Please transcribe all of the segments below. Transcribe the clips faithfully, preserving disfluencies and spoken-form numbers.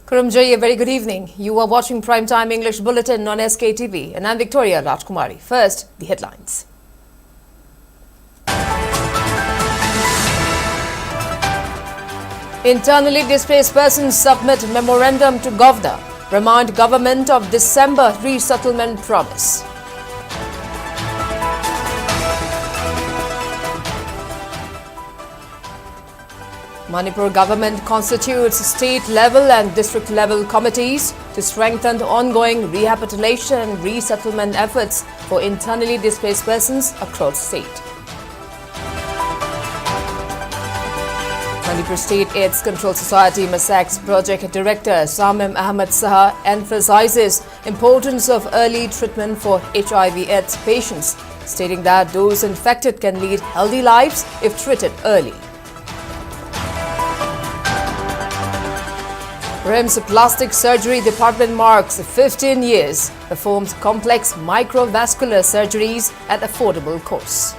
Khurumjai, a very good evening. You are watching Prime Time English Bulletin on S K T V, and I'm Victoria Rajkumari. First, the headlines. Internally displaced persons submit memorandum to governor, remind government of December resettlement promise. Manipur government constitutes state level and district level committees to strengthen ongoing rehabilitation and resettlement efforts for internally displaced persons across state. Manipur State AIDS Control Society, MASAC's project director Samim Ahmed Saha emphasizes importance of early treatment for H I V AIDS patients, stating that those infected can lead healthy lives if treated early. RIMS Plastic Surgery Department marks fifteen years, performs complex microvascular surgeries at affordable costs.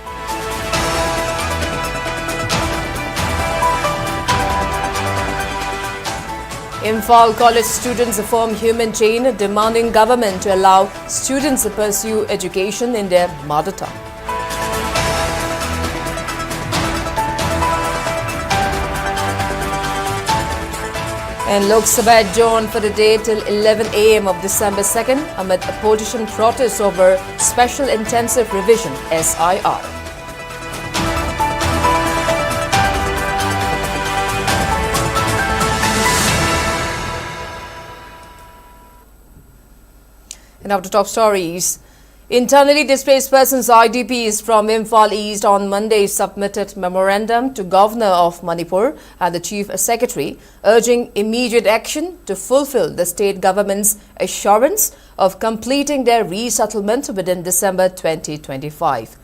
Imphal College students form human chain demanding government to allow students to pursue education in their mother tongue. And Lok Sabha adjourned for the day till eleven a m of December second amid opposition protests over Special Intensive Revision, S I R. And now to top stories. Internally displaced persons, I D Ps, from Imphal East on Monday submitted memorandum to Governor of Manipur and the Chief Secretary, urging immediate action to fulfill the state government's assurance of completing their resettlement within December twenty twenty-five.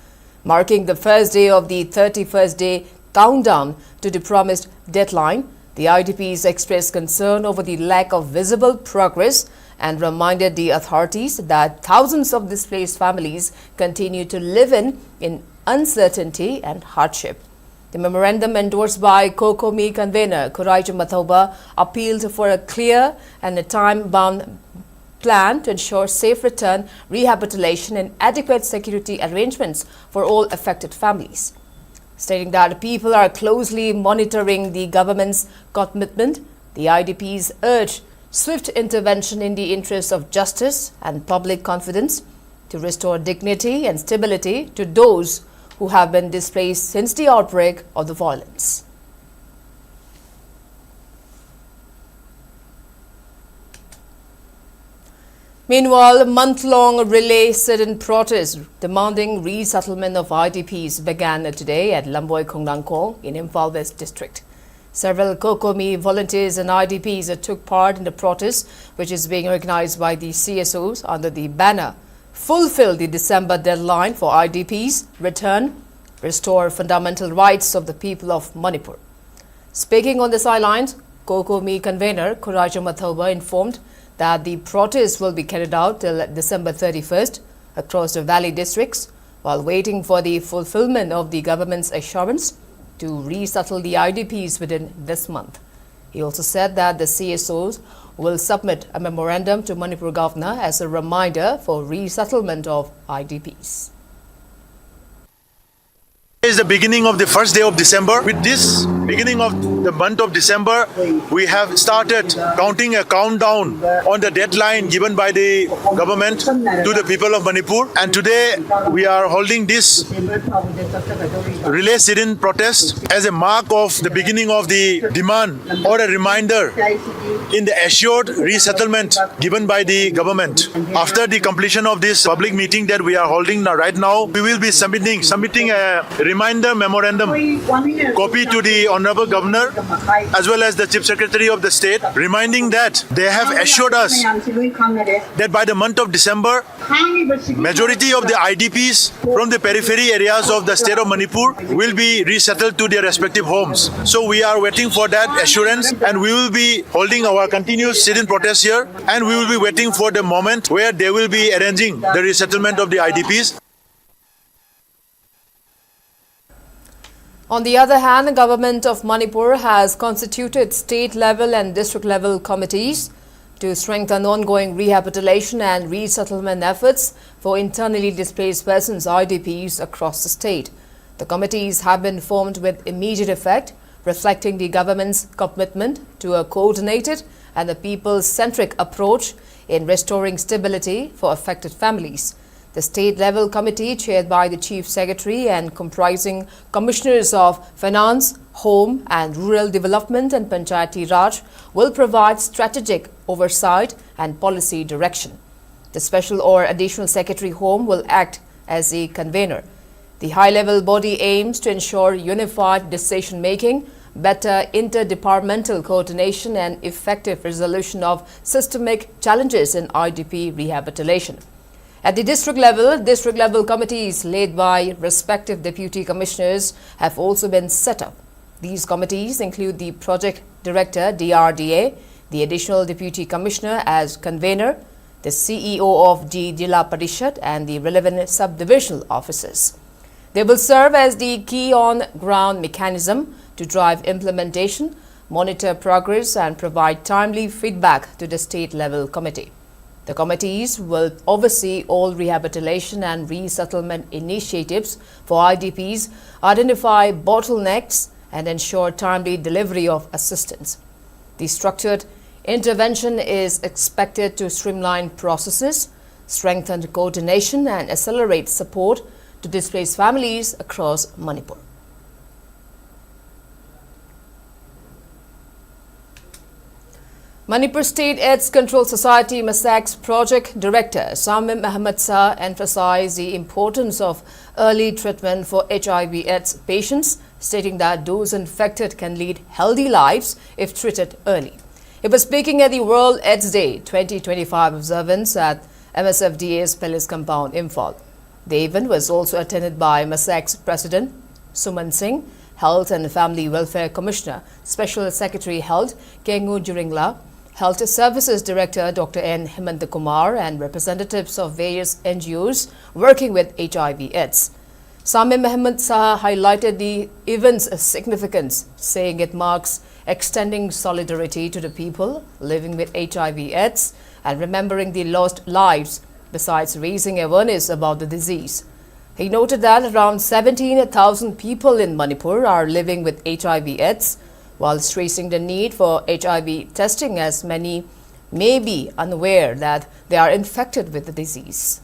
Marking the first day of the thirty-first day countdown to the promised deadline, the I D Ps expressed concern over the lack of visible progress and reminded the authorities that thousands of displaced families continue to live in, in uncertainty and hardship. The memorandum endorsed by COCOMI convener Khuraijam Mathouba appealed for a clear and a time-bound plan to ensure safe return, rehabilitation, and adequate security arrangements for all affected families. Stating that people are closely monitoring the government's commitment, the I D Ps urge swift intervention in the interest of justice and public confidence to restore dignity and stability to those who have been displaced since the outbreak of the violence. Meanwhile, month-long relay sit-in protest demanding resettlement of I D Ps began today at Lamboi Khongnangkong in Imphal West District. Several COCOMI volunteers and I D Ps took part in the protest, which is being organized by the C S Os under the banner "Fulfill the December deadline for I D Ps, return, restore fundamental rights of the people of Manipur." Speaking on the sidelines, COCOMI convener Khuraijam Mathouba informed that the protest will be carried out till December thirty-first across the valley districts, while waiting for the fulfillment of the government's assurance to resettle the I D Ps within this month. He also said that the C S Os will submit a memorandum to Manipur governor as a reminder for resettlement of I D Ps. Is the beginning of the first day of December. With this beginning of the month of December, we have started counting a countdown on the deadline given by the government to the people of Manipur. And today, we are holding this relay sit-in protest as a mark of the beginning of the demand or a reminder in the assured resettlement given by the government. After the completion of this public meeting that we are holding now, right now, we will be submitting, submitting a reminder memorandum copy to the Honorable Governor as well as the Chief Secretary of the state, reminding that they have assured us that by the month of December, majority of the I D Ps from the periphery areas of the state of Manipur will be resettled to their respective homes. So we are waiting for that assurance, and we will be holding our continuous sit-in protest here, and we will be waiting for the moment where they will be arranging the resettlement of the I D Ps. On the other hand, the government of Manipur has constituted state-level and district-level committees to strengthen ongoing rehabilitation and resettlement efforts for internally displaced persons, I D Ps, across the state. The committees have been formed with immediate effect, reflecting the government's commitment to a coordinated and a people-centric approach in restoring stability for affected families. The state-level committee, chaired by the Chief Secretary and comprising Commissioners of Finance, Home and Rural Development and Panchayati Raj, will provide strategic oversight and policy direction. The Special or Additional Secretary Home will act as a convener. The high-level body aims to ensure unified decision-making, better interdepartmental coordination and effective resolution of systemic challenges in I D P rehabilitation. At the district level, district level committees led by respective deputy commissioners have also been set up. These committees include the project director, D R D A, the additional deputy commissioner as convener, the C E O of the Jila Parishad, and the relevant subdivisional officers. They will serve as the key on ground mechanism to drive implementation, monitor progress, and provide timely feedback to the state level committee. The committees will oversee all rehabilitation and resettlement initiatives for I D Ps, identify bottlenecks, and ensure timely delivery of assistance. The structured intervention is expected to streamline processes, strengthen coordination, and accelerate support to displaced families across Manipur. Manipur State AIDS Control Society, MASAC's project director Samim Ahmed Shah emphasized the importance of early treatment for H I V AIDS patients, stating that those infected can lead healthy lives if treated early. He was speaking at the World AIDS Day twenty twenty-five observance at M S F D A's Palace Compound, Imphal. The event was also attended by MASAC's President Suman Singh, Health and Family Welfare Commissioner, Special Secretary Health Kengu Juringla, Health Services Director Doctor N Himanta Kumar, and representatives of various N G Os working with H I V AIDS. Samim Ahmed Shah highlighted the event's significance, saying it marks extending solidarity to the people living with H I V AIDS and remembering the lost lives, besides raising awareness about the disease. He noted that around seventeen thousand people in Manipur are living with H I V AIDS, while stressing the need for H I V testing, as many may be unaware that they are infected with the disease.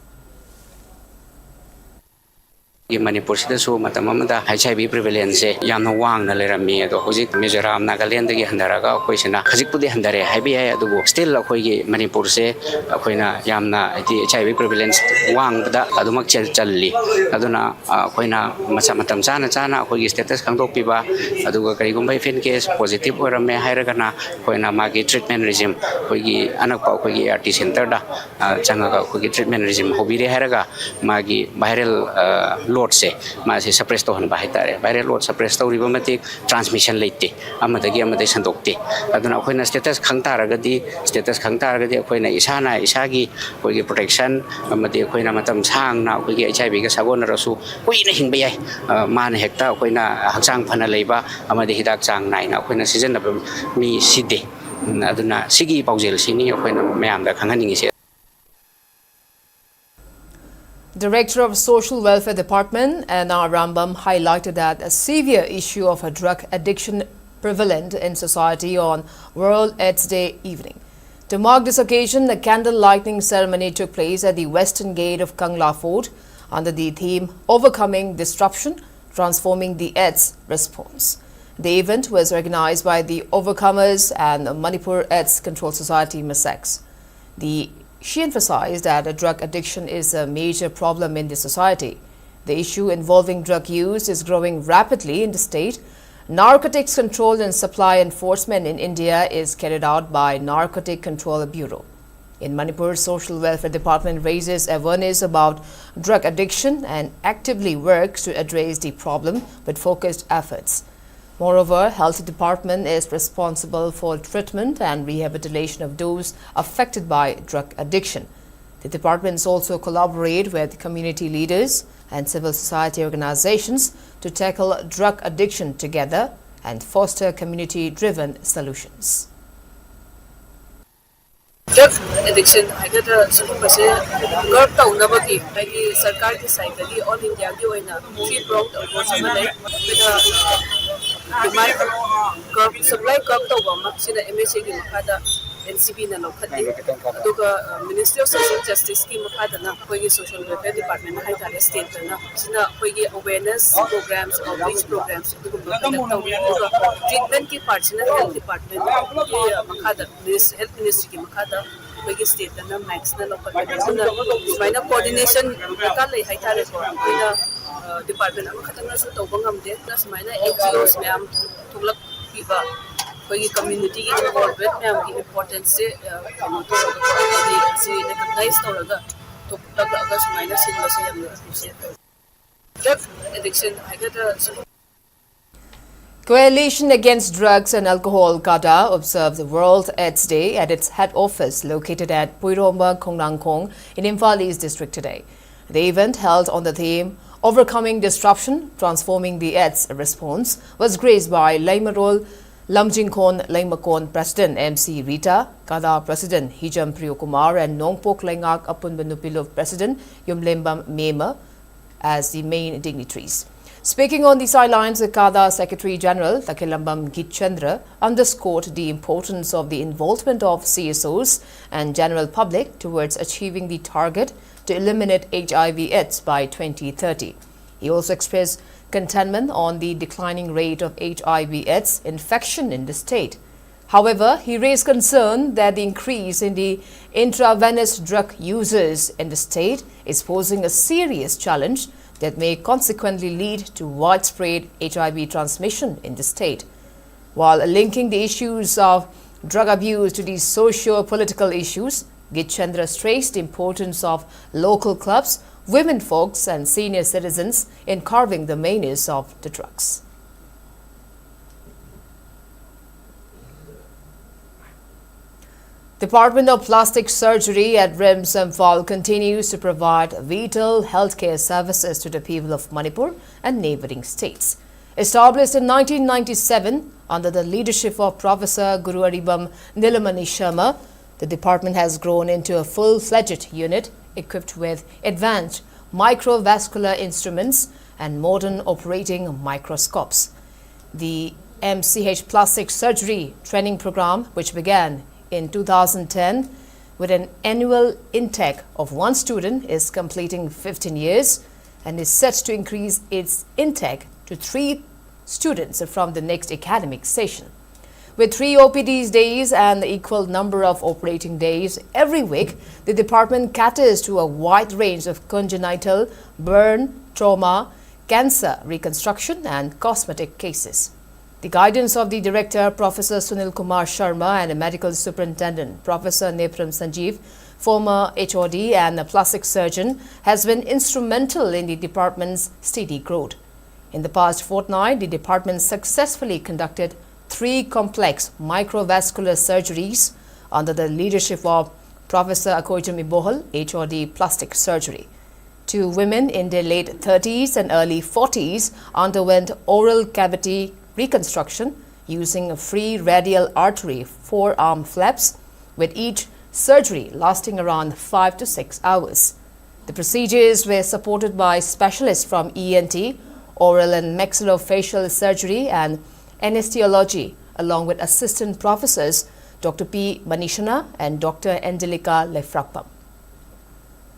ꯃꯅꯤꯄꯨꯔꯁꯤꯗꯁꯨ ꯃꯇꯝ ꯑꯃꯗ H ꯑꯥꯏ V ꯄ꯭ꯔꯤꯚꯦꯂꯦꯟꯁꯁꯦ ꯌꯥꯝꯅ ꯋꯥꯡꯅ ꯂꯩꯔꯝꯃꯤ꯫ ꯑꯗꯣ ꯍꯧꯖꯤꯛ ꯃꯤꯖꯣꯔꯥꯝ, ꯅꯥꯒꯥꯂꯦꯟꯗꯒꯤ ꯍꯟꯊꯔꯒ ꯑꯩꯈꯣꯏꯁꯤꯅ ꯈꯖꯤꯛꯄꯨꯗꯤ ꯍꯟꯊꯔꯦ ꯍꯥꯏꯕ ꯌꯥꯏ, ꯑꯗꯨꯕꯨ ꯁ꯭ꯇꯤꯜ ꯑꯩꯈꯣꯏꯒꯤ ꯃꯅꯤꯄꯨꯔꯁꯦ ꯑꯩꯈꯣꯏꯅ ꯌꯥꯝꯅ, ꯍꯥꯏꯗꯤ, ꯍꯩꯆ ꯑꯥꯏ ꯚꯤ ꯄ꯭ꯔꯤꯚꯦꯂꯦꯟꯁ ꯋꯥꯡꯕꯗ ꯑꯗꯨꯃꯛ ꯆꯜ-, ꯆꯜꯂꯤ꯫ ꯑꯗꯨꯅ, ꯑ, ꯑꯩꯈꯣꯏꯅ ꯃꯁ-, ꯃꯇꯝ ꯆꯥꯅ ꯆꯥꯅ ꯑꯩꯈꯣꯏꯒꯤ ꯁ꯭ꯇꯦꯇꯁ ꯈꯪꯗꯣꯛꯄꯤꯕ, ꯑꯗꯨꯒ ꯀꯔꯤꯒꯨꯝꯕ ꯏꯐ ꯏꯟ ꯀꯦꯁ ꯄꯣꯖꯤꯇꯤꯚ ꯑꯣꯏꯔꯝꯃꯦ ꯍꯥꯏꯔꯒꯅ ꯑꯩꯈꯣꯏꯅ ꯃꯥꯒꯤ ꯇ꯭ꯔꯤꯠꯃꯦꯟ ꯔꯤꯖꯤꯝ, ꯑꯩꯈꯣꯏꯒꯤ ꯑꯅꯛꯄ ꯑꯩꯈꯣꯏꯒꯤ ꯑꯦ ꯑꯥꯔ ꯇꯤ ꯁꯦꯟꯇꯔꯗ, ꯑ, ꯆꯪꯉꯒ ꯑꯩꯈꯣꯏꯒꯤ ꯇ꯭ꯔꯤꯠꯃꯦꯟ ꯔꯤꯖꯤꯝ ꯍꯧꯕꯤꯔꯦ ꯍꯥꯏꯔꯒ ꯃꯥꯒꯤ ꯚꯥꯏꯔꯦꯜ, ꯑ, ꯂꯣꯗꯁꯦ ꯃꯥꯁꯦ ꯁꯄ꯭ꯔꯦꯁ ꯇꯧꯍꯟꯕ ꯍꯥꯏꯇꯥꯔꯦ꯫ ꯚꯥꯏꯔꯦꯜ ꯂꯣꯗ ꯁꯄ꯭ꯔꯦꯁ ꯇꯧꯔꯤꯕ ꯃꯇꯤꯛ ꯇ꯭ꯔꯥꯟꯁꯃꯤꯁꯟ ꯂꯩꯇꯦ, ꯑꯃꯗꯒꯤ ꯑꯃꯗ ꯁꯟꯗꯣꯛꯇꯦ꯫ ꯑꯗꯨꯅ ꯑꯩꯈꯣꯏꯅ ꯁ꯭ꯇꯦꯇꯁ ꯈꯪ ꯇꯥꯔꯒꯗꯤ, ꯁ꯭ꯇꯦꯇꯁ ꯈꯪ ꯇꯥꯔꯒꯗꯤ ꯑꯩꯈꯣꯏꯅ ꯏꯁꯥꯅ ꯏꯁꯥꯒꯤ ꯑꯩꯈꯣꯏꯒꯤ ꯄ꯭ꯔꯣꯇꯦꯛꯁꯟ ꯑꯃꯗꯤ ꯑꯩꯈꯣꯏꯅ ꯃꯇꯝ ꯁꯥꯡꯅ ꯑꯩꯈꯣꯏꯒꯤ ꯑꯩꯆ ꯑꯥꯏ ꯚꯤꯒ ꯁꯥꯒꯣꯟꯅꯔꯁꯨ ꯀꯨꯏꯅ ꯍꯤꯡꯕ ꯌꯥꯏ꯫ ꯑ, ꯃꯥꯅ ꯍꯦꯛꯇ ꯑꯩꯈꯣꯏꯅ ꯍꯛꯆꯥꯡ ꯐꯅ ꯂꯩꯕ ꯑꯃꯗꯤ ꯍꯤꯗꯥꯛ ꯆꯥꯡ ꯅꯥꯏꯅ ꯑꯩꯈꯣꯏꯅ ꯁꯤꯖꯤꯟꯅꯕ ꯃꯤ ꯁꯤꯗꯦ꯫ ꯎꯝ, ꯑꯗꯨꯅ ꯁꯤꯒꯤ ꯄꯥꯎꯖꯦꯜꯁꯤꯅꯤ ꯑꯩꯈꯣꯏꯅ ꯃꯌꯥꯝꯗ ꯈꯪꯍꯟꯅꯤꯡꯉꯤꯁꯦ꯫ Director of Social Welfare Department, N R Rambam, highlighted that a severe issue of a drug addiction prevalent in society on World AIDS Day evening. To mark this occasion, a candle lighting ceremony took place at the western gate of Kangla Fort under the theme Overcoming Disruption, Transforming the AIDS Response. The event was organized by the Overcomers and Manipur AIDS Control Society, MASACS. The, she emphasized that drug addiction is a major problem in the society. The issue involving drug use is growing rapidly in the state. Narcotics control and supply enforcement in India is carried out by Narcotic Control Bureau. In Manipur, Social Welfare Department raises awareness about drug addiction and actively works to address the problem with focused efforts. Moreover, Health Department is responsible for treatment and rehabilitation of those affected by drug addiction. The departments also collaborate with community leaders, and civil society organizations to tackle drug addiction together and foster community-driven solutions. Drug addiction ꯍꯥꯏꯒꯗ꯭ꯔꯥ, ꯁꯤꯒꯨꯝꯕꯁꯦ ꯀꯔꯕ ꯇꯧꯅꯕꯒꯤ ꯍꯥꯏꯗꯤ ꯁꯔꯀꯥꯔꯒꯤ ꯁꯥꯏꯠꯇꯒꯤ all ꯏꯟꯗꯤꯌꯥꯒꯤ ꯑꯣꯏꯅ three ꯄ꯭ꯔꯣꯡ approach ꯑꯃ ꯂꯩ꯫ ꯑꯩꯈꯣꯏꯅ ꯗꯤꯃꯥꯟ ꯀꯔꯕ, ꯁꯄ꯭ꯂꯥꯏ ꯀꯔꯕ ꯇꯧꯕ ꯑꯃ ꯁꯤꯅ ꯑꯦꯝ ꯑꯦꯁ ꯑꯦꯒꯤ ꯃꯈꯥꯗ ꯑꯦꯟ ꯁꯤ ꯕꯤꯅ ꯂꯧꯈꯠꯂꯤ꯫ ꯑꯗꯨꯒ ꯃꯤꯅꯤꯁꯇ꯭ꯔꯤ ꯑꯣꯐ ꯁꯣꯁꯤꯌꯦꯜ ꯖꯁꯇꯤꯁꯀꯤ ꯃꯈꯥꯗꯅ ꯑꯩꯈꯣꯏꯒꯤ ꯁꯣꯁꯤꯌꯦꯜ ꯋꯦꯜꯐꯤꯌꯔ ꯗꯤꯄꯥꯔꯠꯃꯦꯟ ꯍꯥꯏꯇꯥꯔꯦ, ꯁ꯭ꯇꯦꯠꯇꯅ ꯁꯤꯅ ꯑꯩꯈꯣꯏꯒꯤ ꯑꯋꯦꯔꯅꯦꯁ ꯄ꯭ꯔꯣꯒ꯭ꯔꯥꯝꯁ, ꯑꯥꯎꯠꯔꯤꯆ ꯄ꯭ꯔꯣꯒ꯭ꯔꯥꯝꯁ ꯑꯗꯨꯒꯨꯝꯕ ꯀꯟꯗꯛ ꯇꯧꯏ꯫ ꯑꯗꯨꯒ ꯇ꯭ꯔꯤꯠꯃꯦꯟꯠꯀꯤ ꯄꯥꯔꯠꯁꯤꯅ ꯍꯦꯜꯊ ꯗꯤꯄꯥꯔꯠꯃꯦꯟꯠꯀꯤ ꯃꯈꯥꯗ, ꯍꯦꯜꯊ ꯃꯤꯅꯤꯁꯇ꯭ꯔꯤꯒꯤ ꯃꯈꯥꯗ ꯑꯩꯈꯣꯏꯒꯤ ꯁ꯭ꯇꯦꯠꯇꯅ ꯃꯦꯛꯁꯅ ꯂꯧꯈꯠꯄꯅꯤ꯫ ꯑꯗꯨꯅ ꯁꯨꯃꯥꯏꯅ ꯀꯣꯑꯣꯔꯗꯤꯅꯦꯁꯟ ꯗꯔꯀꯥꯔ ꯂꯩ ꯍꯥꯏꯇꯥꯔꯦꯀꯣ꯫ ꯑꯩꯈꯣꯏꯅ ꯗꯤꯄꯥꯔꯠꯃꯦꯟ ꯑꯃꯈꯛꯇꯪꯅꯁꯨ ꯇꯧꯕ ꯉꯝꯗꯦ꯫ ꯑꯗꯨꯅ ꯁꯨꯃꯥꯏꯅ ꯑꯦꯟ ꯖꯤ ꯑꯣꯁ ꯃꯌꯥꯝ ꯊꯣꯛꯂꯛꯄꯤꯕ, ꯑꯩꯈꯣꯏꯒꯤ ꯀꯝꯃ꯭ꯌꯨꯅꯤꯇꯤꯒꯤ ꯏꯟꯚꯣꯜꯚꯃꯦꯟꯠ ꯃꯌꯥꯝꯒꯤ ꯏꯝꯄꯣꯔꯇꯦꯟꯁꯁꯦ ꯀꯩꯅꯣ ꯇꯧꯔꯒ ꯍꯥꯏꯗꯤ ꯁꯤ ꯔꯤꯀꯛꯅꯥꯏꯖ ꯇꯧꯔꯒ ꯊꯣꯛꯂꯛꯂꯒ ꯁꯨꯃꯥꯏꯅ ꯁꯤꯟꯕꯁꯦ ꯌꯥꯝꯅ ꯑꯦꯄ꯭ꯔꯤꯁꯤꯌꯦꯠ ꯇꯧꯏ꯫ ꯗ꯭ꯔꯒ ꯑꯦꯗꯤꯛꯁꯟ ꯍꯥꯏꯒꯗ꯭ꯔꯥ, ꯁꯤꯒꯨꯝꯕ Coalition Against Drugs and Alcohol, CADA, observed the World AIDS Day at its head office located at Puiromba Khongnangkhong in Imphal East District today. The event, held on the theme Overcoming Disruption, Transforming the AIDS Response, was graced by Leimarol Lamjingkhon Leimakon President M C Rita, CADA President Hijam Priyokumar, and Nongpok Leingak Apunba Nupiluf President Yumlembam Mema as the main dignitaries. Speaking on the sidelines, the CADA Secretary General Takhelambam Gitchandra underscored the importance of the involvement of C S Os and general public towards achieving the target to eliminate H I V AIDS by twenty thirty. He also expressed contentment on the declining rate of H I V AIDS infection in the state. However, he raised concern that the increase in the intravenous drug users in the state is posing a serious challenge that may consequently lead to widespread H I V transmission in the state. While linking the issues of drug abuse to the socio-political issues, Gitchandra stressed the importance of local clubs, women folks, and senior citizens in curbing the menace of the drugs. Department of Plastic Surgery at RIMS Imphal continues to provide vital healthcare services to the people of Manipur and neighboring states. Established in nineteen ninety-seven under the leadership of Professor Guru Aribam Nilamani Sharma, the department has grown into a full-fledged unit equipped with advanced microvascular instruments and modern operating microscopes. The M C H Plastic Surgery Training Program, which began in two thousand ten with an annual intake of one student, is completing fifteen years and is set to increase its intake to three students from the next academic session. With three O P D days and the equal number of operating days every week, the department caters to a wide range of congenital, burn, trauma, cancer, reconstruction, and cosmetic cases. The guidance of the director, Professor Sunil Kumar Sharma, and the medical superintendent, Professor Nepram Sanjeev, former H O D and a plastic surgeon, has been instrumental in the department's steady growth. In the past fortnight, the department successfully conducted three complex microvascular surgeries under the leadership of Professor Akoijam Ibohal, H O D plastic surgery. Two women in their late thirties and early forties underwent oral cavity reconstruction using a free radial artery forearm flaps, with each surgery lasting around five to six hours. The procedures were supported by specialists from E N T, oral and maxillofacial surgery, and anesthesiology, along with assistant professors Doctor P Manishana and Doctor Angelica Lefrakpam.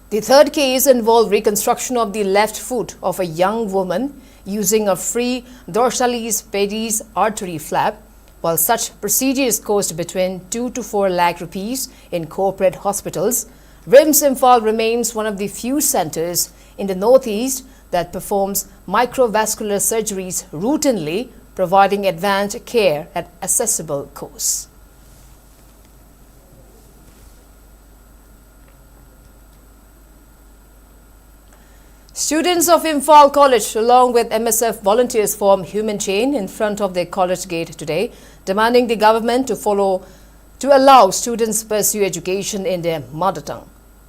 The third case involved reconstruction of the left foot of a young woman using a free dorsalis pedis artery flap. While such procedures cost between two to four lakh rupees in corporate hospitals, RIMS Imphal remains one of the few centers in the Northeast that performs microvascular surgeries routinely, providing advanced care at accessible costs. Students of Imphal College, along with M S F volunteers, form human chain in front of their college gate today, demanding the government to follow to allow students to pursue education in their mother tongue.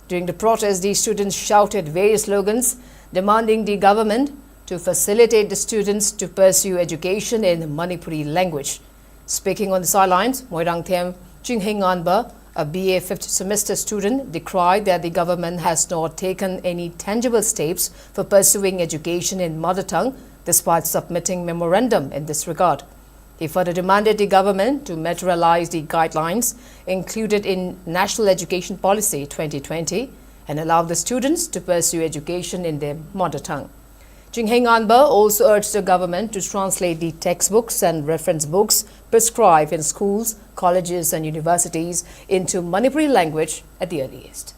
During the protest, the students shouted various slogans demanding the government to facilitate the students to pursue education in Manipuri language. Speaking on the sidelines, Moirangthem Chinghenganba, a B A fifth semester student, decried that the government has not taken any tangible steps for pursuing education in mother tongue, despite submitting memorandum in this regard. He further demanded the government to materialize the guidelines included in National Education Policy twenty twenty and allow the students to pursue education in their mother tongue. Chinghenganba also urged the government to translate the textbooks and reference books prescribed in schools, colleges and universities into Manipuri language at the earliest.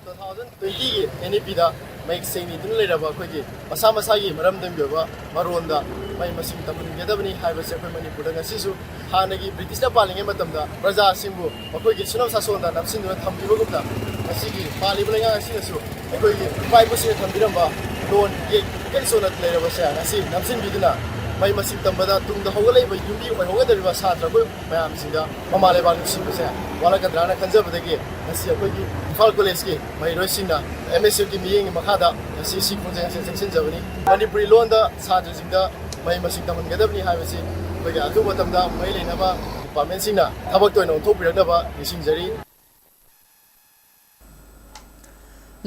Two thousand twenty ꯒꯤ N E P ꯗ ꯃꯌꯦꯛ ꯁꯦꯡꯅ ꯏꯗꯨꯅ ꯂꯩꯔꯕ ꯑꯩꯈꯣꯏꯒꯤ ꯃꯁꯥ ꯃꯁꯥꯒꯤ ꯃꯔꯝꯗꯝꯒꯤ ꯑꯣꯏꯕ ꯃꯔꯣꯟꯗ ꯃꯍꯩ ꯃꯁꯤꯡ ꯇꯝꯍꯟꯒꯗꯕꯅꯤ ꯍꯥꯏꯕꯁꯦ ꯑꯩꯈꯣꯏ ꯃꯅꯤꯄꯨꯔꯗ ꯉꯁꯤꯁꯨ ꯍꯥꯟꯅꯒꯤ ꯕ꯭ꯔꯤꯇꯤꯁꯅ ꯄꯥꯜꯂꯤꯉꯩ ꯃꯇꯝꯗ ꯄ꯭ꯔꯖꯥꯁꯤꯡꯕꯨ ꯃꯈꯣꯏꯒꯤ ꯁꯨꯅꯝ ꯁꯥꯁꯣꯟꯗ ꯅꯝꯁꯤꯟꯗꯨꯅ ꯊꯝꯕꯤꯕꯒꯨꯝꯅ ꯉꯁꯤꯒꯤ ꯄꯥꯜꯂꯤꯕ ꯂꯩꯉꯥꯛ ꯑꯁꯤꯅꯁꯨ ꯑꯩꯈꯣꯏꯒꯤ ꯏꯄꯥ ꯏꯄꯨꯁꯤꯡꯅ ꯊꯝꯕꯤꯔꯝꯕ ꯂꯣꯟ ꯏꯌꯦꯛ ꯏꯀꯥꯏ ꯁꯣꯟꯅ ꯂꯩꯔꯕꯁꯦ ꯉꯁꯤ ꯅꯝꯁꯤꯟꯕꯤꯗꯨꯅ ꯃꯍꯩ ꯃꯁꯤꯡ ꯇꯝꯕꯗ ꯇꯨꯡꯗ ꯍꯧꯒꯠꯂꯛꯏꯕ ꯌꯨꯝꯕꯤ ꯑꯣꯏꯍꯧꯒꯗꯧꯔꯤꯕ ꯁꯥꯇ꯭ꯔ ꯑꯩꯈꯣꯏ ꯃꯌꯥꯝꯁꯤꯡꯗ ꯃꯃꯥ ꯂꯩꯕꯥꯛ ꯅꯨꯡꯁꯤꯕꯁꯦ ꯋꯥꯠꯂꯛꯀꯗ꯭ꯔꯥꯅ ꯈꯟꯖꯕꯗꯒꯤ ꯉꯁꯤ ꯑꯩꯈꯣꯏꯒꯤ ꯏꯝꯐꯥꯜ ꯀꯣꯂꯦꯖꯀꯤ ꯃꯍꯩꯔꯣꯏꯁꯤꯡꯅ M S F ꯀꯤ ꯃꯤꯠꯌꯦꯡꯒꯤ ꯃꯈꯥꯗ ꯉꯁꯤ ꯁꯤ ꯈꯣꯡꯖꯪ ꯑꯁꯤ ꯆꯪꯁꯤꯟꯖꯕꯅꯤ꯫ ꯃꯅꯤꯄꯨꯔꯤ ꯂꯣꯟꯗ ꯁꯥꯇ꯭ꯔꯁꯤꯡꯗ ꯃꯍꯩ ꯃꯁꯤꯡ ꯇꯝꯍꯟꯒꯗꯕꯅꯤ ꯍꯥꯏꯕꯁꯤ ꯑꯩꯈꯣꯏꯒꯤ ꯑꯊꯨꯕ ꯃꯇꯝꯗ ꯃꯔꯤ ꯂꯩꯅꯕ ꯗꯤꯄꯥꯔꯠꯃꯦꯟꯁꯤꯡꯅ ꯊꯕꯛꯇ ꯑꯣꯏꯅ ꯑꯣꯟꯊꯣꯛꯄꯤꯔꯛꯅꯕ ꯅꯤꯡꯁꯤꯡꯖꯔꯤ꯫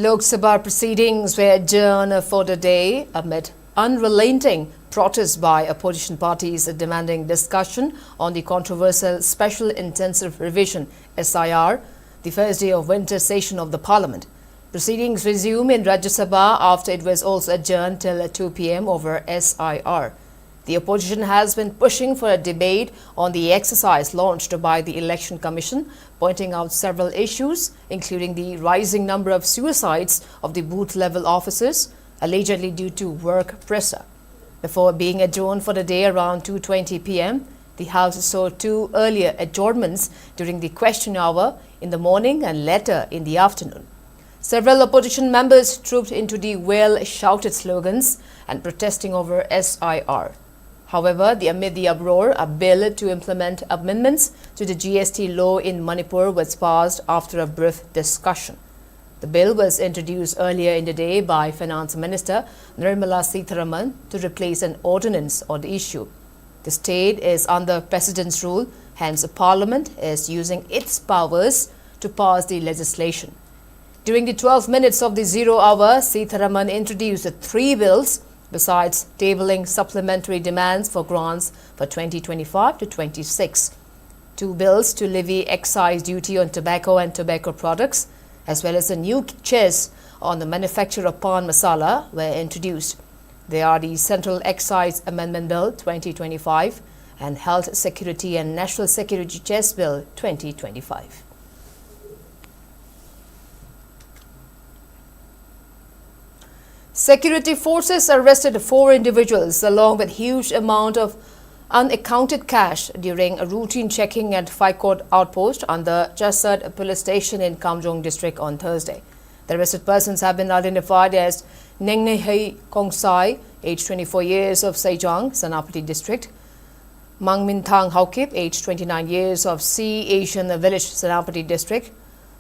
Lok Sabha proceedings were adjourned for the day amid unrelenting protests by opposition parties demanding discussion on the controversial Special Intensive Revision, S I R, the first day of winter session of the parliament. Proceedings resume in Rajya Sabha after it was also adjourned till two P M over S I R. The opposition has been pushing for a debate on the exercise launched by the Election Commission, pointing out several issues, including the rising number of suicides of the booth level officers, allegedly due to work pressure. Before being adjourned for the day around two twenty P M, the House saw two earlier adjournments during the question hour in the morning and later in the afternoon. Several opposition members trooped into the well shouted slogans and protesting over S I R. However, the, amid the uproar, a bill to implement amendments to the G S T law in Manipur was passed after a brief discussion. The bill was introduced earlier in the day by Finance Minister Nirmala Sitharaman to replace an ordinance on the issue. The state is under President's rule, hence the Parliament is using its powers to pass the legislation. During the twelve minutes of the zero hour, Sitharaman introduced three bills, besides tabling supplementary demands for grants for twenty twenty-five to twenty-six. Two bills to levy excise duty on tobacco and tobacco products, as well as a new cess on the manufacture of pan masala, were introduced. They are the Central Excise Amendment Bill twenty twenty-five and Health Security and National Security Cess Bill twenty twenty-five. Security forces arrested four individuals along with huge amount of unaccounted cash during a routine checking at Phaikot outpost under Chasad police station in Kamjong district on Thursday. The arrested persons have been identified as Nengnehei Kongsai, age twenty-four years, of Seichang, Senapati district, Mangminthang Haokip, age twenty-nine years, of C Asian village, Senapati district,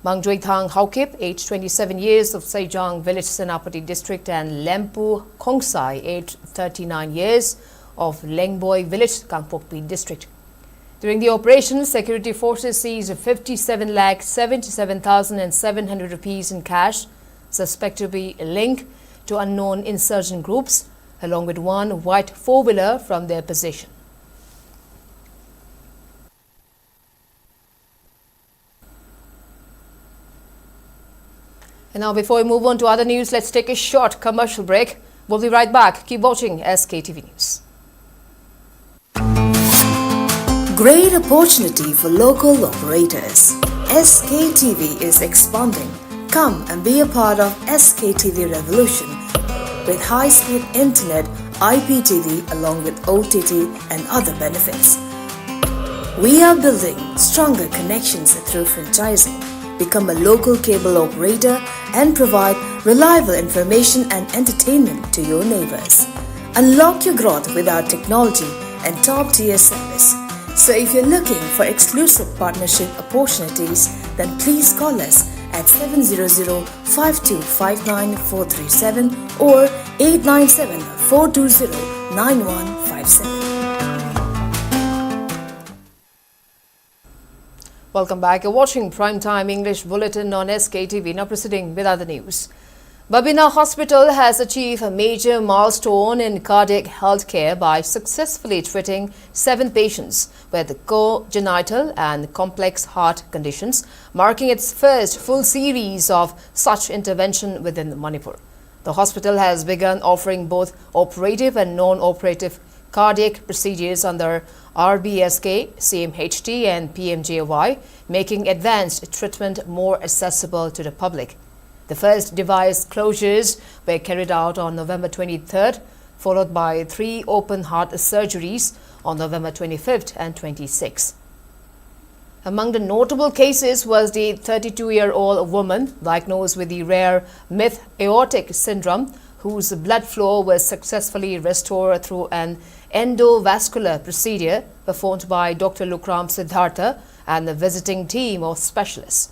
Mangjoithang Haokip, age twenty-seven years, of Seichang village, Senapati district, and Lempu Kongsai, age thirty-nine years, of Lengboi village, Kangpokpi district. During the operation, security forces seized fifty-seven lakh seventy-seven thousand and seven hundred rupees in cash, suspected to be linked to unknown insurgent groups, along with one white four-wheeler from their possession. And now, before we move on to other news, let's take a short commercial break. We'll be right back. Keep watching S K T V News. Great opportunity for local operators. S K T V is expanding. Come and be a part of S K T V revolution with high-speed internet, I P T V, along with O T T and other benefits. We are building stronger connections through franchising. Become a local cable operator and provide reliable information and entertainment to your neighbors. Unlock your growth with our technology and top-tier service. So if you're looking for exclusive partnership opportunities, then please call us at seven zero zero five two five nine four three seven or eight nine seven four two zero nine one five seven. Welcome back. You're watching Prime Time English Bulletin on S K T V. Now proceeding with other news. Babina Hospital has achieved a major milestone in cardiac healthcare by successfully treating seven patients with congenital and complex heart conditions, marking its first full series of such intervention within Manipur. The hospital has begun offering both operative and non-operative cardiac procedures under R B S K, C M H T, and P M J A Y, making advanced treatment more accessible to the public. The first device closures were carried out on November twenty-third, followed by three open heart surgeries on November twenty-fifth and twenty-sixth. Among the notable cases was the thirty-two-year-old woman diagnosed with the rare mid-aortic syndrome, whose blood flow was successfully restored through an endovascular procedure performed by Doctor Lukram Siddhartha and a visiting team of specialists.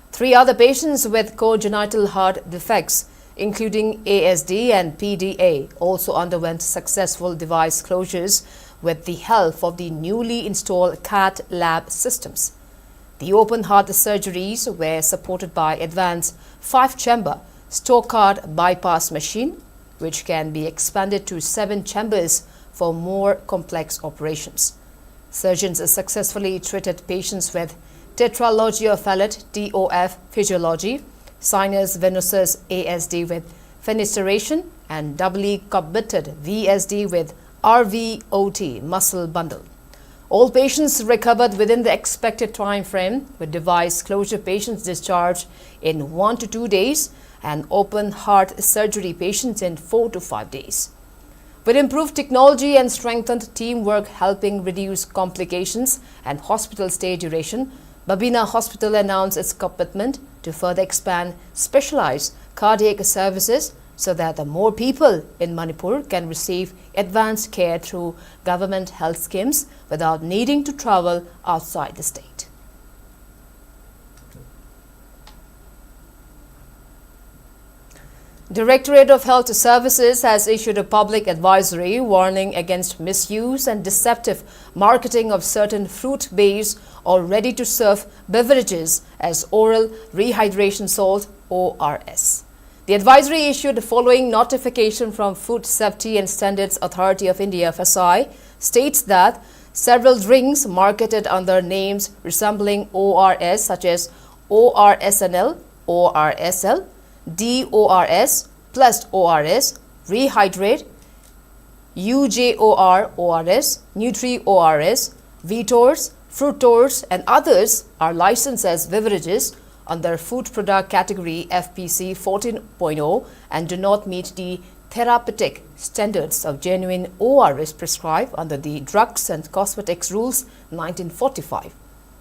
Three other patients with congenital heart defects, including A S D and P D A, also underwent successful device closures with the help of the newly installed cath lab systems. The open heart surgeries were supported by advanced five-chamber Stocard bypass machine, which can be expanded to seven chambers for more complex operations. Surgeons successfully treated patients with tetralogy of Fallot, T O F, physiology, sinus venosus A S D with fenestrations, and doubly cubited V S D with R V O T muscle bundle. All patients recovered within the expected time frame, with device closure patients discharged in one to two days and open heart surgery patients in four to five days. With improved technology and strengthened teamwork helping reduce complications and hospital stay duration, Babina Hospital announced its commitment to further expand specialized cardiac services so that the more people in Manipur can receive advanced care through government health schemes without needing to travel outside the state. Directorate of Health Services has issued a public advisory warning against misuse and deceptive marketing of certain fruit-based or ready-to-serve beverages as oral rehydration salt, O R S. The advisory, issued following notification from Food Safety and Standards Authority of India, FSI, states that several drinks marketed under names resembling O R S, such as O R S N L, O R S L, D O R S, plus O R S, Rehydrate, U J O R O R S, Nutri O R S, Vitors, Fruitors, and others are licensed as beverages under food product category F P C fourteen point oh and do not meet the therapeutic standards of genuine O R S prescribed under the Drugs and Cosmetics Rules nineteen forty-five.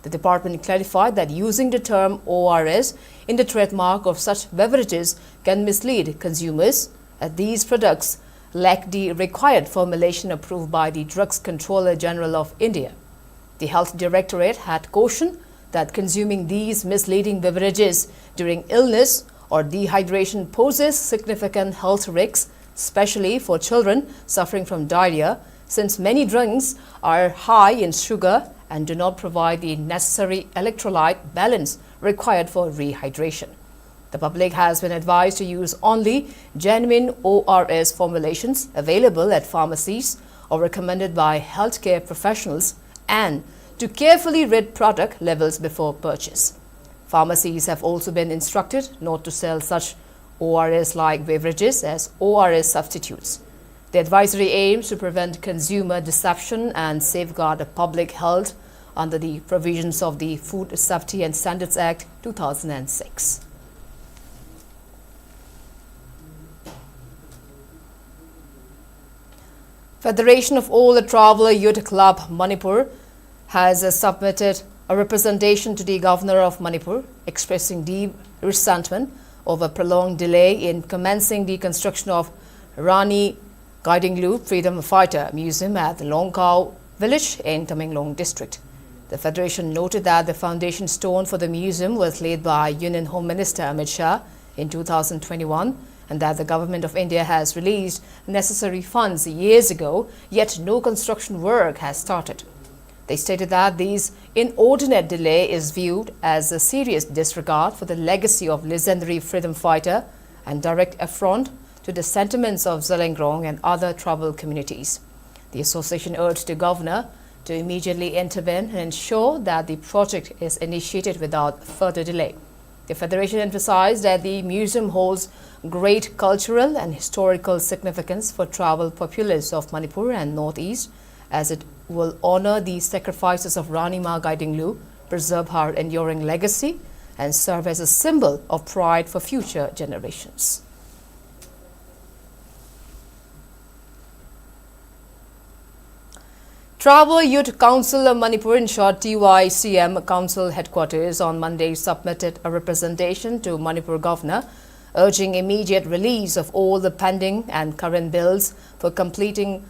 The department clarified that using the term O R S in the trademark of such beverages can mislead consumers, as these products lack the required formulation approved by the Drugs Controller General of India. The Health Directorate had cautioned that consuming these misleading beverages during illness or dehydration poses significant health risks, especially for children suffering from diarrhea, since many drinks are high in sugar and do not provide the necessary electrolyte balance required for rehydration. The public has been advised to use only genuine O R S formulations available at pharmacies or recommended by healthcare professionals and to carefully read product labels before purchase. Pharmacies have also been instructed not to sell such O R S-like beverages as O R S substitutes. The advisory aims to prevent consumer deception and safeguard public health under the provisions of the Food Safety and Standards Act two thousand six. Federation of All Traveller Youth Club Manipur has, uh, submitted a representation to the Governor of Manipur, expressing deep resentment over prolonged delay in commencing the construction of Rani Gaidinliu Freedom Fighter Museum at Longkao village in Tamenglong district. The federation noted that the foundation stone for the museum was laid by Union Home Minister Amit Shah in two thousand twenty-one and that the Government of India has released necessary funds years ago, yet no construction work has started. They stated that this inordinate delay is viewed as a serious disregard for the legacy of legendary freedom fighter and direct affront to the sentiments of Zeliangrong and other tribal communities. The association urged the governor to immediately intervene and ensure that the project is initiated without further delay. The federation emphasized that the museum holds great cultural and historical significance for tribal populace of Manipur and Northeast, as it will honor the sacrifices of Rani Ma Gaidinliu, preserve her enduring legacy, and serve as a symbol of pride for future generations. Tribal Youth Council of Manipur, in short T Y C M, Council headquarters on Monday submitted a representation to Manipur Governor urging immediate release of all the pending and current bills for completing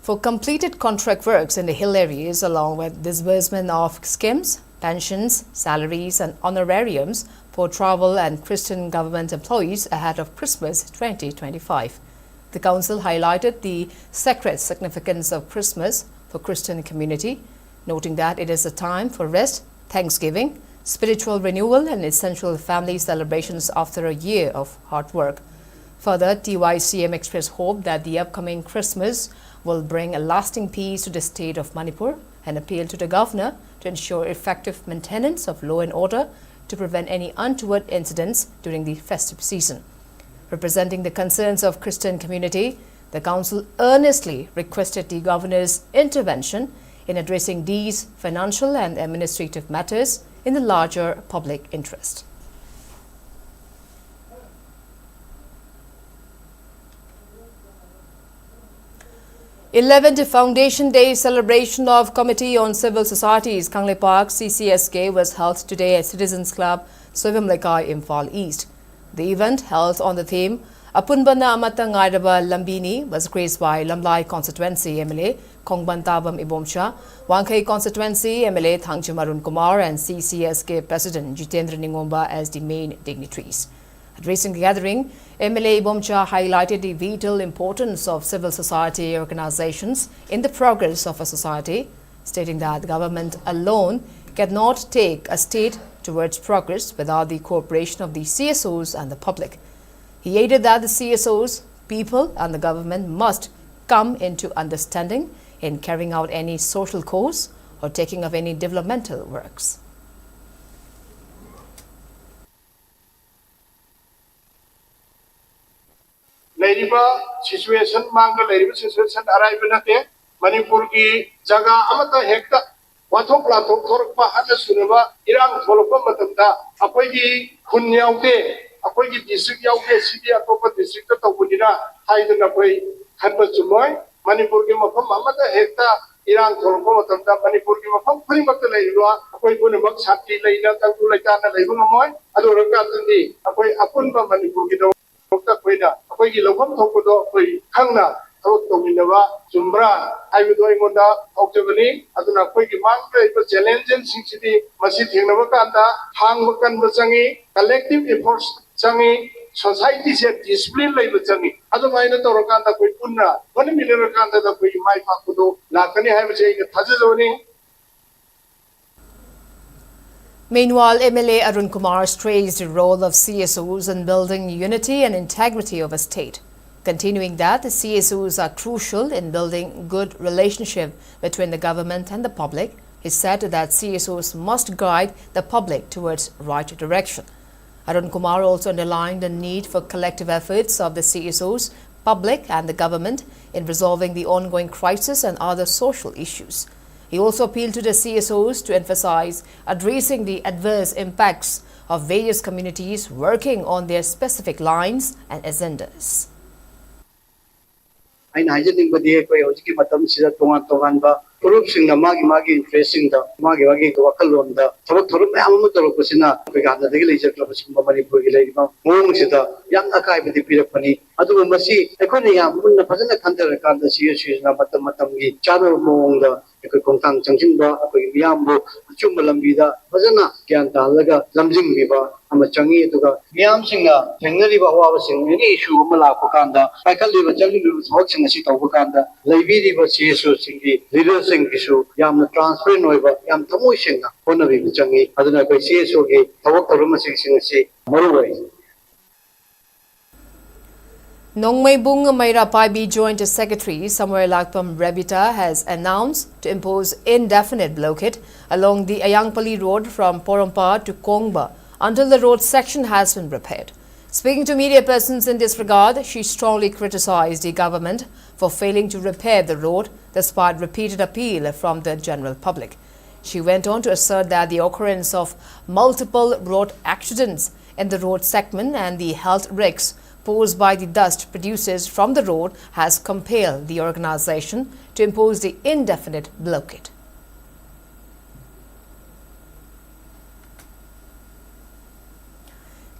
for completed contract works in the hill areas, along with disbursement of schemes, pensions, salaries, and honorariums for tribal and Christian government employees ahead of Christmas twenty twenty-five. The council highlighted the sacred significance of Christmas for Christian community, noting that it is a time for rest, thanksgiving, spiritual renewal, and essential family celebrations after a year of hard work. Further, T Y C M expressed hope that the upcoming Christmas will bring a lasting peace to the state of Manipur and appeal to the governor to ensure effective maintenance of law and order to prevent any untoward incidents during the festive season. Representing the concerns of Christian community, the council earnestly requested the governor's intervention in addressing these financial and administrative matters in the larger public interest. Eleventh Foundation Day celebration of Committee on Civil Societies, Kangleipak, C C S K, was held today at Citizens Club, Soibam Leikai, Imphal East. The event, held on the theme "Apunbana Amata Ngairaba Lambini," was graced by Lamlai Constituency M L A Khongban Tabam Ibomcha, Wangkhei Constituency M L A Thangchim Arun Kumar, and C C S K President Jitendra Ningomba as the main dignitaries. Addressing the gathering, M L A Ibomcha highlighted the vital importance of civil society organizations in the progress of a society, stating that government alone cannot take a state towards progress without the cooperation of the C S Os and the public. He added that the C S Os, people, and the government must come into understanding in carrying out any social cause or taking of any developmental works. ꯂꯩꯔꯤꯕ situation, ꯃꯥꯡꯗ ꯂꯩꯔꯤꯕ situation ꯑꯔꯥꯏꯕ ꯅꯠꯇꯦ꯫ ꯃꯅꯤꯄꯨꯔꯒꯤ ꯖꯒꯥ ꯑꯃꯠꯇ ꯍꯦꯛꯇ ꯋꯥꯊꯣꯛ ꯂꯥꯟꯊꯣꯛ ꯊꯣꯔꯛꯄ, ꯍꯟꯅ ꯁꯨꯅꯕ ꯏꯔꯥꯡ ꯊꯣꯛꯂꯛꯄ ꯃꯇꯝꯗ ꯑꯩꯈꯣꯏꯒꯤ ꯈꯨꯟ ꯌꯥꯎꯗꯦ, ꯑꯩꯈꯣꯏꯒꯤ district ꯌꯥꯎꯗꯦ, ꯁꯤꯗꯤ ꯑꯇꯣꯞꯄ districtꯇ ꯇꯧꯕꯅꯤꯅ ꯍꯥꯏꯗꯅ ꯑꯩꯈꯣꯏ ꯈꯟꯕ ꯆꯨꯝꯃꯣꯏ꯫ ꯃꯅꯤꯄꯨꯔꯒꯤ ꯃꯐꯝ ꯑꯃꯗ ꯍꯦꯛꯇ ꯏꯔꯥꯡ ꯊꯣꯛꯂꯛꯄ ꯃꯇꯝꯗ ꯃꯅꯤꯄꯨꯔꯒꯤ ꯃꯐꯝ ꯈꯨꯗꯤꯡꯃꯛꯇ ꯂꯩꯔꯤꯕ ꯑꯩꯈꯣꯏ ꯄꯨꯝꯅꯃꯛ ꯁꯥꯟꯇꯤ ꯂꯩꯅ, ꯇꯪꯗꯨ ꯂꯩꯇꯥꯅ ꯂꯩꯕ ꯉꯝꯃꯣꯏ꯫ ꯑꯗꯨ ꯑꯣꯏꯔꯀꯥꯟꯗꯗꯤ ꯑꯩꯈꯣꯏ ꯑꯄꯨꯟꯕ ꯃꯅꯤꯄꯨꯔꯒꯤꯗꯃꯛꯇ ꯑꯩꯈꯣꯏꯅ ꯑꯩꯈꯣꯏꯒꯤ ꯂꯧꯐꯝ ꯊꯣꯛꯄꯗꯣ ꯑꯩꯈꯣꯏ ꯈꯪꯅ ꯊꯕꯛ ꯇꯧꯃꯤꯟꯅꯕ ꯆꯨꯝꯕ꯭ꯔꯥ ꯍꯥꯏꯕꯗꯣ ꯑꯩꯉꯣꯟꯗ ꯐꯥꯎꯖꯕꯅꯤ꯫ ꯑꯗꯨꯅ ꯑꯩꯈꯣꯏꯒꯤ ꯃꯥꯡꯗ ꯂꯩꯔꯤꯕ challengesꯁꯤꯡꯁꯤꯗꯤ ꯃꯁꯤ ꯊꯦꯡꯅꯕ ꯀꯥꯟꯗ ꯈꯥꯡꯕ ꯀꯟꯕ ꯆꯪꯉꯤ, collective efforts ꯆꯪꯉꯤ, societyꯁꯦ discipline ꯂꯩꯕ ꯆꯪꯉꯤ꯫ ꯑꯗꯨꯃꯥꯏꯅ ꯇꯧꯔꯀꯥꯟꯗ ꯑꯩꯈꯣꯏ ꯄꯨꯟꯅ ꯍꯣꯠꯅꯃꯤꯟꯅꯔꯀꯥꯟꯗ ꯑꯩꯈꯣꯏꯒꯤ ꯃꯥꯏ ꯄꯥꯛꯄꯗꯣ ꯂꯥꯛꯀꯅꯤ ꯍꯥꯏꯕꯁꯦ ꯑꯩꯅ ꯊꯥꯖꯖꯕꯅꯤ꯫ Meanwhile, M L A Arun Kumar stressed the role of C S Os in building unity and integrity of a state, continuing that the C S Os are crucial in building good relationship between the government and the public. He said that C S Os must guide the public towards right direction. Arun Kumar also underlined the need for collective efforts of the C S Os, public and the government in resolving the ongoing crisis and other social issues. He also appealed to the C S Os to emphasize addressing the adverse impacts of various communities, working on their specific lines and agendas. ꯑꯩꯅ ꯍꯥꯏꯖꯅꯤꯡꯕꯗꯤ ꯑꯩꯈꯣꯏ ꯍꯧꯖꯤꯛꯀꯤ ꯃꯇꯝꯁꯤꯗ ꯇꯣꯉꯥꯟ ꯇꯣꯉꯥꯟꯕ ꯐꯨꯔꯨꯞꯁꯤꯡꯅ ꯃꯥꯒꯤ ꯃꯥꯒꯤ ꯏꯟꯇꯔꯦꯁꯁꯤꯡꯗ, ꯃꯥꯒꯤ ꯃꯥꯒꯤ ꯋꯥꯈꯜꯂꯣꯟꯗ ꯊꯕꯛ ꯊꯧꯔꯝ ꯃꯌꯥꯝ ꯑꯃ ꯇꯧꯔꯛꯄꯁꯤꯅ ꯑꯩꯈꯣꯏꯒꯤ ꯍꯥꯟꯅꯗꯒꯤ ꯂꯩꯖꯈ꯭ꯔꯕ ꯁꯤꯒꯨꯝꯕ ꯃꯅꯤꯄꯨꯔꯒꯤ ꯂꯩꯔꯤꯕ ꯃꯑꯣꯡꯁꯤꯗ ꯌꯥꯝꯅ ꯑꯀꯥꯏꯕꯗꯤ ꯄꯤꯔꯛꯄꯅꯤ꯫ ꯑꯗꯨꯕꯨ ꯃꯁꯤ ꯑꯩꯈꯣꯏꯅ ꯌꯥꯝ ꯃꯨꯟꯅ ꯐꯖꯅ ꯈꯟꯊꯔꯀꯥꯟꯗ ꯁꯤ ꯑꯁꯤꯁꯤꯅ ꯃꯇꯝ ꯃꯇꯝꯒꯤ ꯆꯥꯅꯕ ꯃꯑꯣꯡꯗ ꯑꯩꯈꯣꯏ ꯈꯣꯡꯊꯥꯡ ꯆꯪꯁꯤꯟꯕ, ꯑꯩꯈꯣꯏꯒꯤ ꯃꯤꯌꯥꯝꯕꯨ ꯑꯆꯨꯝꯕ ꯂꯝꯕꯤꯗ ꯐꯖꯅ ꯒ꯭ꯌꯥꯟ ꯇꯥꯍꯜꯂꯒ ꯂꯝꯖꯤꯡꯕꯤꯕ ꯑꯃ ꯆꯪꯉꯤ꯫ ꯑꯗꯨꯒ ꯃꯤꯌꯥꯝꯁꯤꯡꯅ ꯊꯦꯡꯅꯔꯤꯕ ꯑꯋꯥꯕꯁꯤꯡ, ꯑꯦꯅꯤ ꯏꯁꯨ ꯑꯃ ꯂꯥꯛꯄ ꯀꯥꯟꯗ, ꯄꯥꯏꯈꯠꯂꯤꯕ ꯆꯪꯂꯤꯕ ꯊꯕꯛꯁꯤꯡ ꯑꯁꯤ ꯇꯧꯕ ꯀꯥꯟꯗ ꯂꯩꯕꯤꯔꯤꯕ ꯁꯤ ꯑꯦꯁ ꯑꯣꯁꯤꯡꯒꯤ ꯂꯤꯗꯔꯁꯤꯡꯒꯤꯁꯨ ꯌꯥꯝꯅ ꯇ꯭ꯔꯥꯟꯁꯄꯦꯔꯦꯟ ꯑꯣꯏꯕ, ꯌꯥꯝ ꯊꯃꯣꯏ ꯁꯦꯡꯅ ꯍꯣꯠꯅꯕꯤꯕ ꯆꯪꯉꯤ꯫ ꯑꯗꯨꯅ ꯑꯩꯈꯣꯏ ꯁꯤ ꯑꯦꯁ ꯑꯣꯒꯤ ꯊꯕꯛ ꯊꯧꯔꯝ ꯑꯁꯤꯁꯤꯡ ꯑꯁꯤ ꯃꯔꯨ ꯑꯣꯏ꯫ Nongmeibung Meira Paibi Joint Secretary Samuel Lakpam Rebita has announced to impose indefinite blockade along the Ayangpali Road from Porompa to Kongba until the road section has been repaired. Speaking to media persons in this regard, she strongly criticized the government for failing to repair the road despite repeated appeal from the general public. She went on to assert that the occurrence of multiple road accidents in the road segment and the health risks posed by the dust produced from the road has compelled the organization to impose the indefinite blockade.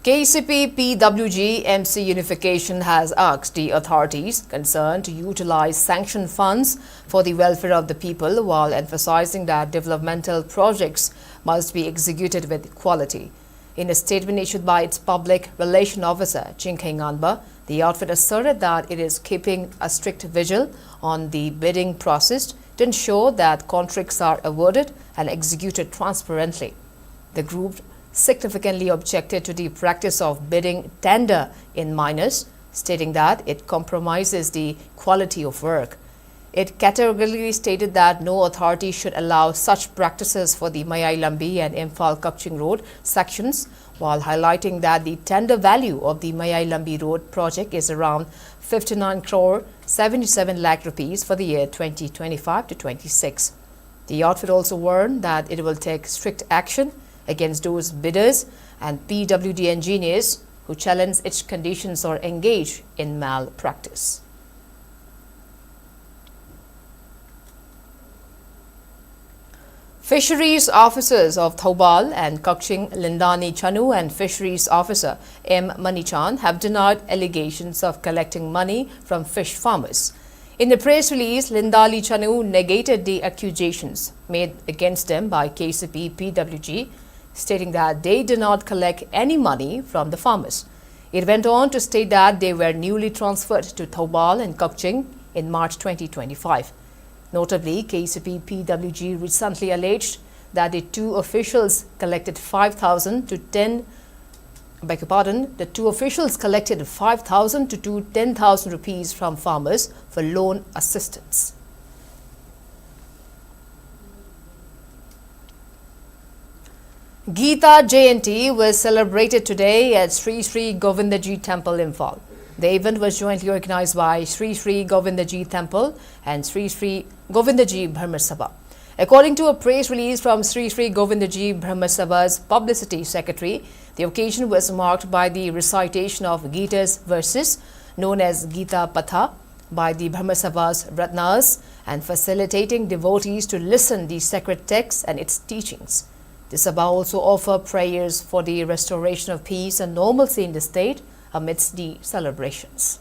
K C P P W G M C Unification has asked the authorities concerned to utilize sanctioned funds for the welfare of the people, while emphasizing that developmental projects must be executed with quality. In a statement issued by its public relation officer, Chingkhei Nganba, the outfit asserted that it is keeping a strict vigil on the bidding process to ensure that contracts are awarded and executed transparently. The group significantly objected to the practice of bidding tender in minors, stating that it compromises the quality of work. It categorically stated that no authority should allow such practices for the Mayai Lambi and Imphal Kapching Road sections, while highlighting that the tender value of the Mayai Lambi Road project is around fifty-nine crore seventy-seven lakh rupees for the year twenty twenty-five to twenty-six. The outfit also warned that it will take strict action against those bidders and P W D engineers who challenge its conditions or engage in malpractice. Fisheries officers of Thoubal and Kakching, Lindani Chanu and Fisheries Officer M Manichan, have denied allegations of collecting money from fish farmers. In the press release, Lindali Chanu negated the accusations made against them by K C P P W G, stating that they did not collect any money from the farmers. It went on to state that they were newly transferred to Thoubal and Kakching in March twenty twenty-five. Notably, K C P P W G recently alleged that the two officials collected five thousand to ten, beg your pardon, the two officials collected five thousand to two ten thousand rupees from farmers for loan assistance. Gita Jayanti was celebrated today at Sri Sri Govindaji Temple, Imphal. The event was jointly organized by Sri Sri Govindaji Temple and Sri Sri Govindaji Brahma Sabha. According to a press release from Sri Sri Govindaji Brahma Sabha's publicity secretary, the occasion was marked by the recitation of Gita's verses, known as Gita Patha, by the Brahma Sabha's Ratnas and facilitating devotees to listen the sacred texts and its teachings. The Sabha also offer prayers for the restoration of peace and normalcy in the state amidst the celebrations.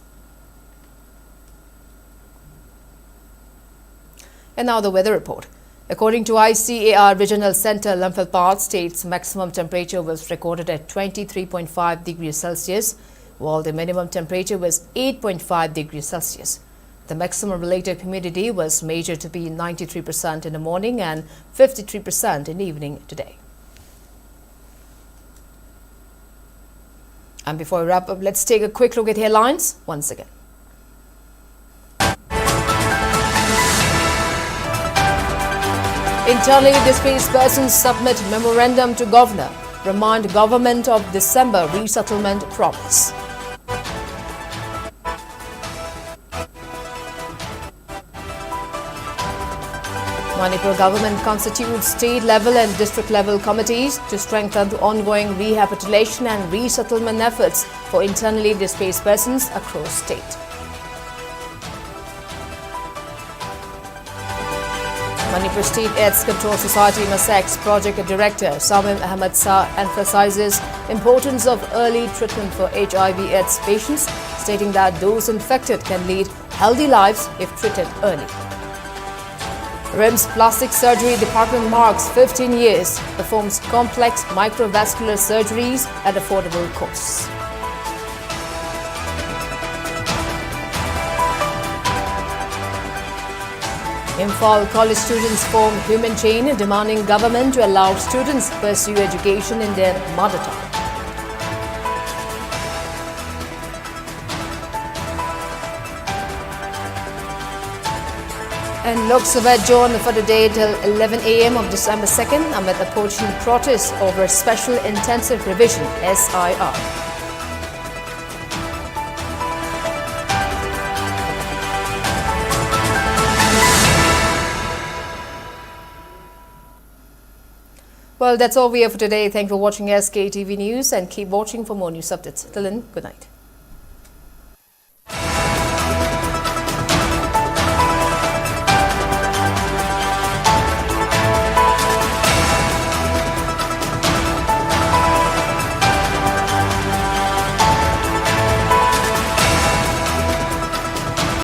And now the weather report. According to I C A R Regional Center, Lamphel Pass state's maximum temperature was recorded at twenty-three point five degrees Celsius, while the minimum temperature was eight point five degrees Celsius. The maximum relative humidity was measured to be ninety-three percent in the morning and fifty-three percent in the evening today. And before we wrap up, let's take a quick look at headlines once again. Internally displaced persons submit memorandum to governor, remind government of December resettlement promise. Manipur government constitutes state level and district level committees to strengthen the ongoing rehabilitation and resettlement efforts for internally displaced persons across state. Manipur State AIDS Control Society MASAC's project director Samim Ahmed Shah emphasizes importance of early treatment for H I V AIDS patients, stating that those infected can lead healthy lives if treated early. RIMS Plastic Surgery Department marks fifteen years, performs complex microvascular surgeries at affordable costs. Imphal college students form human chain demanding government to allow students pursue education in their mother tongue. And Lok Sabha adjourned for the day till eleven a m of December second amid opposition protests over special intensive revision, S I R. Well, that's all we have for today. Thank you for watching S K T V News and keep watching for more news updates. Till then, good night.